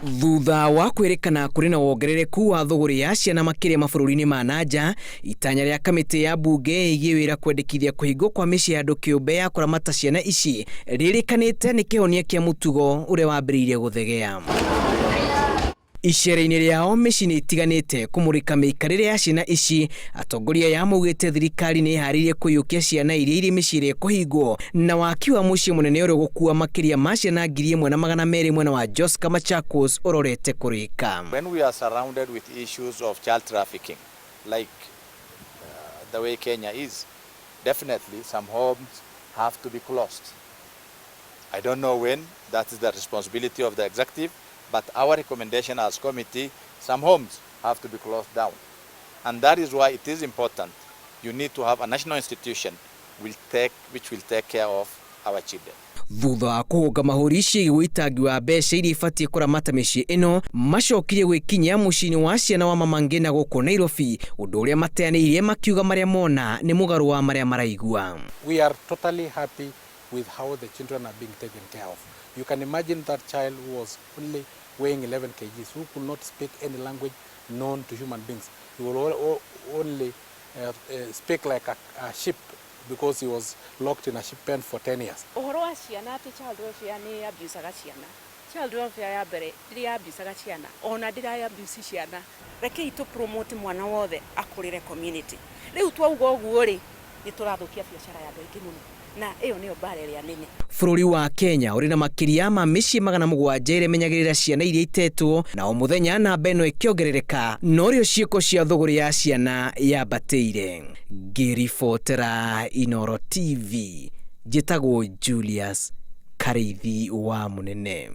Thutha wa kwĩrĩkana kũrĩ na wongerereku wa thũgũrĩ ya ciana makĩria mabũrũri-inĩ ma na nja, itanya rĩa kamĩtĩ ya mbunge ĩgiĩ wĩra kwendekithia kũhingwo kwa mĩciĩ ya andũ kĩũmbe ya kũramata ciana ici rĩrĩkanĩte nĩ kĩhonia kĩa mũtugo ũrĩa wambĩrĩirie gũthegea. Icera-inĩ rĩao mĩciĩ-inĩ ĩtiganĩte kũmũrĩka mĩikarĩre ya ciana ici, atongoria aya maugĩte thirikari nĩ ĩharĩirie kũiyũkia ciana iria irĩ mĩciĩ ĩrĩa ĩkũhingwo na waki wa mũciĩ mũnene ũrĩa ũgũkua makĩria ma ciana 1200 mwena wa Joska Machakos ũrorete kũrĩka. When we are surrounded with issues of child trafficking, like the way Kenya is, definitely some homes have to be closed. I don't know when, that is the responsibility of the executive, but our recommendation as committee, some homes have to be closed down. And that is why it is important. You need to have a national institution which will take care of our children. Thutha wa kũhũnga mahũri ciĩgiĩ ũitangi wa mbeca iria ibatiĩ kũramata mĩciĩ ĩno, macokire gwĩkinyia mũciĩ-inĩ wa ciana wa Mama Ngina gũkũ Nairobi, ũndũ ũrĩa mateanĩirie makiuga marĩa mona nĩ mũgarũ wa marĩa maraigua. We are totally happy with how the children are being taken care of. You can imagine that child who was only weighing 11 kgs, who could not speak any language known to human beings. He will only speak like a sheep because he was locked in a sheep pen for 10 years. Ũhoro wa ciana atĩ child welfare nĩ abusaga ciana. Child welfare ya mbere ndĩrĩ abusaga ciana, ona ndĩra abuse ciana. Rekei tũ promote mwana wothe akũrĩre community. Rĩu twauga ũguo rĩ, nĩ tũrathũkia biacara ya andũ aingĩ mũno, na ĩyo nĩyo mbara ĩrĩa nene. Bũrũri wa Kenya ũrĩ na makĩria ma mĩciĩ 700 ĩrĩa ĩmenyagĩrĩra ciana iria itetwo, na o mũthenya namba ĩno ĩkĩongerereka, norĩo ciĩko cia thũgũrĩ ya ciana yambatĩire. Ngĩribotera Inooro TV, njĩtagwo Julius Karĩithi wa Mũnene.